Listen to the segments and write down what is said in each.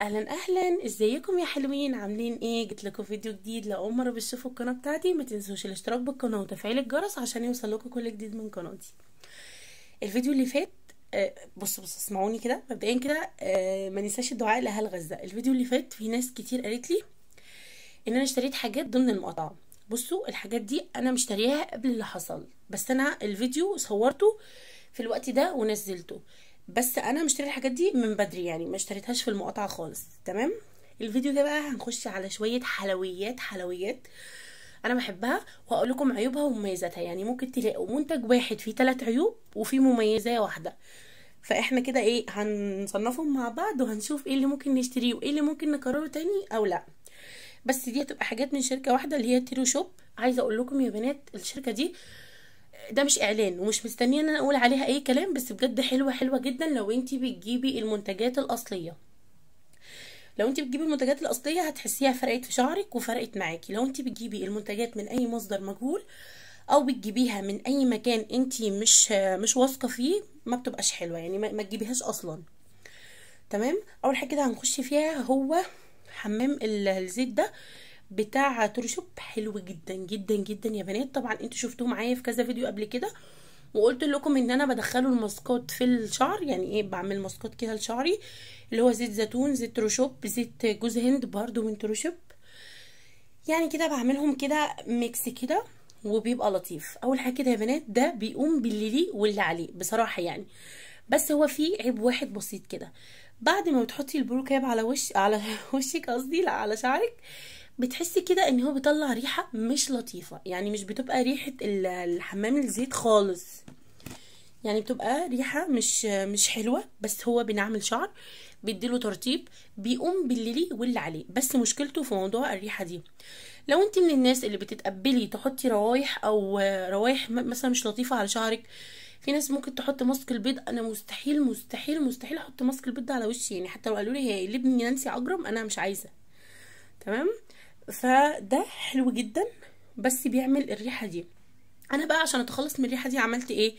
اهلا اهلا، ازيكم يا حلوين؟ عاملين ايه؟ جيت لكم فيديو جديد. لو اول مرة بتشوفوا القناة بتاعتي ما تنسوش الاشتراك بالقناة وتفعيل الجرس عشان يوصل لكم كل جديد من قناتي. الفيديو اللي فات بصوا اسمعوني كده مبدئيا كده، ما ننساش الدعاء لاهل غزة. الفيديو اللي فات في ناس كتير قالت لي ان انا اشتريت حاجات ضمن المقاطعة. بصوا الحاجات دي انا مشترياها قبل اللي حصل، بس انا الفيديو صورته في الوقت ده ونزلته، بس انا مشتري الحاجات دي من بدري، يعني ما اشتريتهاش في المقاطعة خالص. تمام. الفيديو ده بقى هنخش على شوية حلويات، حلويات انا بحبها وهقول لكم عيوبها ومميزاتها. يعني ممكن تلاقوا منتج واحد فيه 3 عيوب وفيه مميزة واحدة، فاحنا كده ايه هنصنفهم مع بعض وهنشوف ايه اللي ممكن نشتريه وايه اللي ممكن نكرره تاني او لا. بس دي هتبقى حاجات من شركة واحدة اللي هي تيرو شوب. عايزه اقول لكم يا بنات الشركة دي، ده مش اعلان ومش مستنيه ان انا اقول عليها اي كلام، بس بجد حلوة حلوة جدا. لو انتي بتجيبي المنتجات الاصلية، لو انتي بتجيبي المنتجات الاصلية هتحسيها فرقت في شعرك وفرقت معاكي. لو انتي بتجيبي المنتجات من اي مصدر مجهول او بتجيبيها من اي مكان انتي مش واثقة فيه ما بتبقاش حلوة، يعني ما تجيبيهاش اصلا. تمام. اول حاجة كده هنخش فيها هو حمام الزيت ده بتاع تروشوب، حلو جدا جدا جدا يا بنات. طبعا انتوا شفتوه معايا في كذا فيديو قبل كده، وقلت لكم ان انا بدخله الماسكات في الشعر. يعني ايه؟ بعمل ماسكات كده لشعري، اللي هو زيت زيتون، زيت تروشوب، زيت جوز هند برضو من تروشوب، يعني كده بعملهم كده mix كده وبيبقى لطيف. اول حاجة كده يا بنات ده بيقوم باللي ليه واللي عليه بصراحة يعني، بس هو فيه عيب واحد بسيط كده. بعد ما بتحطي ال ball cap على وش على وشك قصدي لا على شعرك، بتحسي كده ان هو بيطلع ريحه مش لطيفة، يعني مش بتبقى ريحه الحمام الزيت خالص، يعني بتبقى ريحه مش حلوة. بس هو بنعمل شعر، بيديله ترطيب، بيقوم باللي ليه واللي عليه، بس مشكلته في موضوع الريحة دي. لو انت من الناس اللي بتتقبلي تحطي روايح او روايح مثلا مش لطيفة على شعرك، في ناس ممكن تحط ماسك البيض، انا مستحيل مستحيل مستحيل احط ماسك البيض ده على وشي، يعني حتى لو قالوا لي هيقلبني نانسي عجرم انا مش عايزه. تمام. فده حلو جدا بس بيعمل الريحة دي. انا بقى عشان اتخلص من الريحة دي عملت ايه؟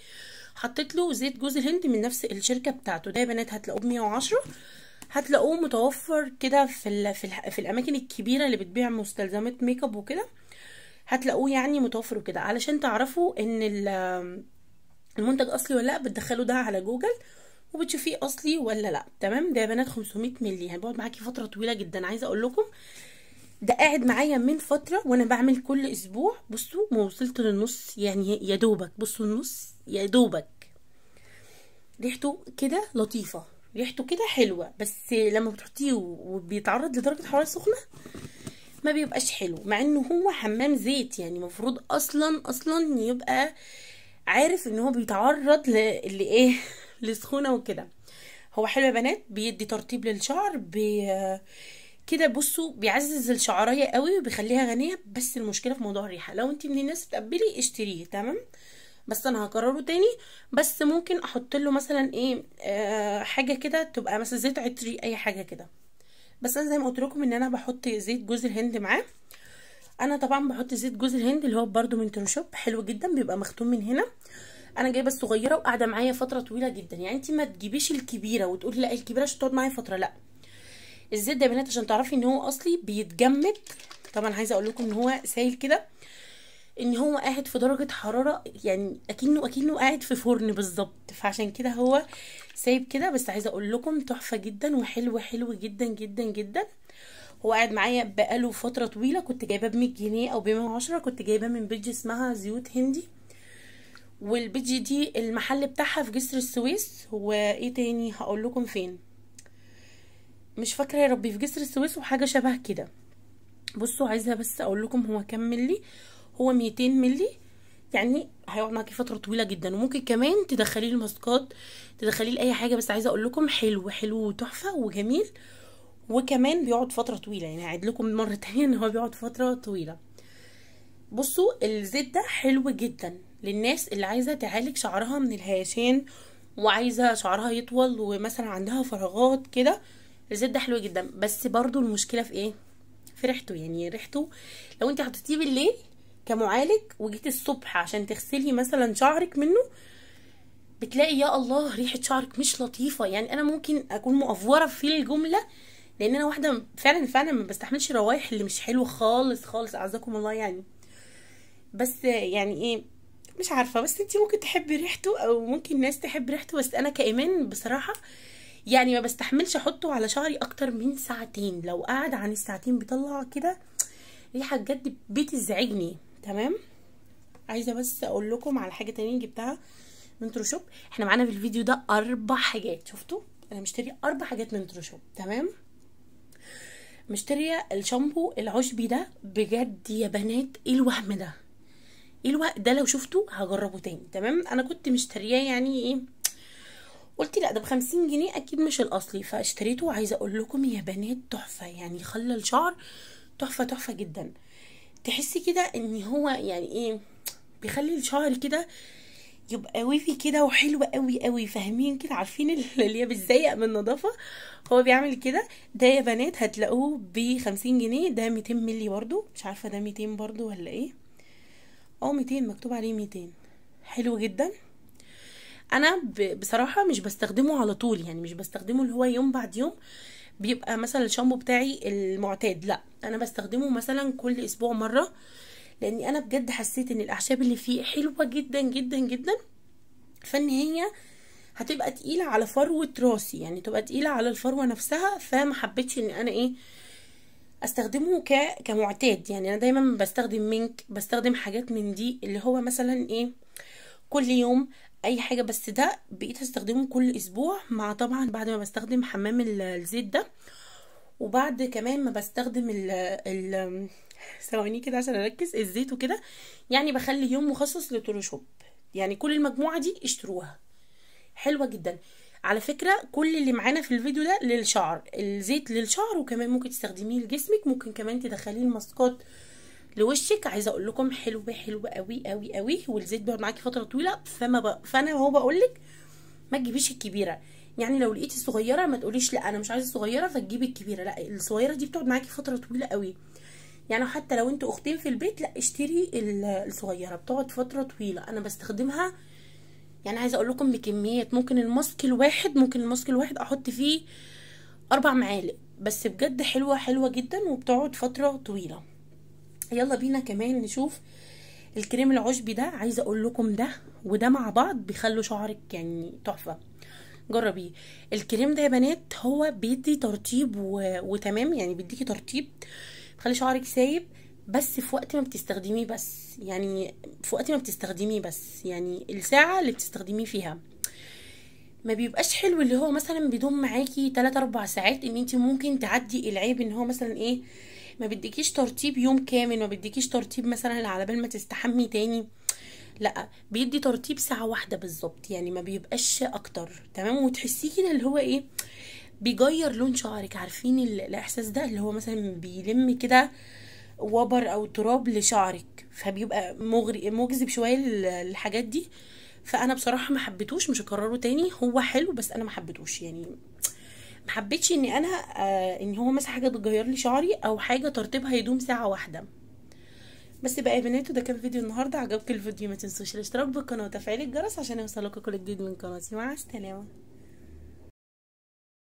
حطيت له زيت جوز الهند من نفس الشركة بتاعته. ده يا بنات هتلاقوه ب110، هتلاقوه متوفر كده في الاماكن الكبيرة اللي بتبيع مستلزمات make up وكده، هتلاقوه يعني متوفر وكده. علشان تعرفوا ان المنتج اصلي ولا لا، بتدخلوا ده على جوجل وبتشوفيه اصلي ولا لا. تمام. ده يا بنات 500 مللي، هيقعد معاكي فترة طويلة جدا. عايزه اقول لكم ده قاعد معايا من فترة وانا بعمل كل اسبوع. بصوا ما وصلت للنص، يعني يا دوبك، بصوا النص يا دوبك. ريحته كده لطيفة، ريحته كده حلوة، بس لما بتحطيه وبيتعرض لدرجة حرارة سخنة ما بيبقاش حلو، مع انه هو حمام زيت، يعني المفروض اصلا اصلا يبقى عارف ان هو بيتعرض لايه لسخونه وكده. هو حلو يا بنات، بيدي ترطيب للشعر كده، بصوا بيعزز الشعرايه قوي وبيخليها غنية. بس المشكلة في موضوع الريحة، لو انت من الناس بتقبلي اشتريه. تمام. بس انا هكرره تاني، بس ممكن احط له مثلا ايه حاجة كده تبقى مثلا زيت عطري، اي حاجة كده. بس انا زي ما قلت لكم ان انا بحط زيت جوز الهند معاه. انا طبعا بحط زيت جوز الهند اللي هو برده من تروشوب، حلو جدا، بيبقى مختوم من هنا. انا جايبه الصغيرة وقاعدة معايا فترة طويلة جدا، يعني انت ما تجيبيش الكبيرة وتقولي لا الكبيرة عشان تقعد معايا فترة، لا. الزيت ده يا بنات عشان تعرفي ان هو اصلي بيتجمد. طبعا عايزه اقول لكم ان هو سايل كده، ان هو قاعد في درجه حرارة يعني اكنه قاعد في فرن بالظبط، فعشان كده هو سايب كده. بس عايزه اقول لكم تحفة جدا وحلو حلو جدا جدا جدا. هو قاعد معايا بقاله فترة طويلة، كنت جايباه ب 100 جنيه او ب 110، كنت جايباه من page اسمها زيوت هندي، وال page دي المحل بتاعها في جسر السويس. وايه تاني هقول لكم فين، مش فاكره يا ربي، في جسر السويس وحاجه شبه كده. بصوا عايزه بس اقول لكم هو كام ملي، هو 200 ملي، يعني هيقعد معاكي فترة طويلة جدا، وممكن كمان تدخليه الماسكات، تدخليه لاي حاجة. بس عايزه اقول لكم حلو حلو وتحفه وجميل، وكمان بيقعد فترة طويلة، يعني هعيد لكم مرة تانية ان هو بيقعد فترة طويلة. بصوا الزيت ده حلو جدا للناس اللي عايزه تعالج شعرها من الهيشان وعايزه شعرها يطول ومثلا عندها فراغات كده، الزيت ده حلو جدا. بس برضو المشكلة في ايه؟ في ريحته. يعني ريحته لو انت حطيتيه بالليل كمعالج وجيتي الصبح عشان تغسلي مثلا شعرك منه، بتلاقي يا الله ريحه شعرك مش لطيفة. يعني انا ممكن اكون مقفوره في الجملة لان انا واحدة فعلا فعلا ما بستحملش الروايح اللي مش حلوة خالص خالص، اعزكم الله يعني. بس يعني ايه مش عارفه، بس انتي ممكن تحبي ريحته او ممكن ناس تحب ريحته، بس انا كايمان بصراحة يعني ما بستحملش احطه على شعري اكتر من ساعتين. لو قعد عن الساعتين بيطلع كده ريحه بجد بتزعجني. تمام. عايزه بس اقول لكم على حاجة تانية جبتها من تروشوب. احنا معانا في الفيديو ده 4 حاجات، شفتوا انا مشتريه 4 حاجات من تروشوب. تمام. مشتريه الشامبو العشبي ده، بجد يا بنات ايه الوهم ده، ايه الوهم ده، لو شفته هجربه تاني. تمام. انا كنت مشترياه يعني ايه، قلت لا ده ب50 جنيه اكيد مش الاصلي، فاشتريته. وعايزه اقول لكم يا بنات تحفة، يعني خلى الشعر تحفة تحفة جدا. تحسي كده ان هو يعني ايه، بيخلي الشعر كده يبقى ويفي كده وحلو قوي قوي، فاهمين كده، عارفين اللي هي بتزيق من النظافة، هو بيعمل كده. ده يا بنات هتلاقوه ب50 جنيه، ده 200 ملي برضو، مش عارفه ده 200 برضو ولا ايه، 200 مكتوب عليه 200. حلو جدا. انا بصراحة مش بستخدمه على طول، يعني مش بستخدمه اللي هو يوم بعد يوم بيبقى مثلا الشامبو بتاعي المعتاد، لا انا بستخدمه مثلا كل اسبوع مرة، لاني انا بجد حسيت ان الاعشاب اللي فيه حلوة جدا جدا جدا، فان هي هتبقى تقيلة على فروه راسي، يعني تبقى تقيلة على الفروه نفسها، فما حبيتش ان انا ايه استخدمه كمعتاد. يعني انا دايما بستخدم مينك، بستخدم حاجات من دي اللي هو مثلا ايه كل يوم اي حاجة، بس ده بقيت استخدمه كل اسبوع، مع طبعا بعد ما بستخدم حمام الزيت ده، وبعد كمان ما بستخدم ال ثواني كده عشان اركز، الزيت وكده، يعني بخلي يوم مخصص لتروشوب. يعني كل المجموعة دي اشتروها، حلوة جدا. على فكرة كل اللي معانا في الفيديو ده للشعر، الزيت للشعر، وكمان ممكن تستخدميه لجسمك، ممكن كمان تدخليه الماسكات لوشك. عايزه اقول لكم حلو حلو قوي قوي قوي، والزيت بيقعد معاكي فترة طويلة. فانا هو بقول لك ما تجيبيش الكبيرة، يعني لو لقيتي الصغيرة ما تقوليش لا انا مش عايزه الصغيرة فتجيبي الكبيرة، لا الصغيرة دي بتقعد معاكي فترة طويلة قوي. يعني حتى لو انتوا اختين في البيت لا اشتري الصغيرة، بتقعد فترة طويلة. انا بستخدمها يعني عايزه اقول لكم بكميات، ممكن الماسك الواحد، احط فيه 4 معالق بس، بجد حلوة حلوة جدا وبتقعد فترة طويلة. يلا بينا كمان نشوف الكريم العشبي ده. عايزه اقول لكم ده وده مع بعض بيخلوا شعرك يعني تحفة، جربيه. الكريم ده يا بنات هو بيدي ترطيب وتمام، يعني بيديكي ترطيب، بيخلي شعرك سايب، بس في وقت ما بتستخدميه بس، يعني في وقت ما بتستخدميه بس، يعني الساعة اللي بتستخدميه فيها ما بيبقاش حلو، اللي هو مثلا بيدوم معاكي 3-4 ساعات، ان انت ممكن تعدي العيب ان هو مثلا ايه ما بيديكيش ترطيب يوم كامل، ما بيديكيش ترطيب مثلا على بال ما تستحمي تاني، لا بيدي ترطيب ساعة واحدة بالظبط، يعني ما بيبقاش اكتر. تمام. وتحسيه كده اللي هو ايه بيغير لون شعرك، عارفين الاحساس ده اللي هو مثلا بيلم كده وبر او تراب لشعرك، فبيبقى مغري مجذب شوية للحاجات دي. فانا بصراحة ما حبيتوش، مش هكرره تاني، هو حلو بس انا ما حبيتوش، يعني ما حبيتش ان انا ان هو مثلا حاجة تغير لي شعري او حاجة ترطيبها يدوم ساعة واحدة بس. بقى يا بنات وده كان فيديو النهارده. عجبكم الفيديو ما تنسوش الاشتراك بالقناة وتفعيل الجرس عشان يوصلكوا كل جديد من قناتي. مع السلامة.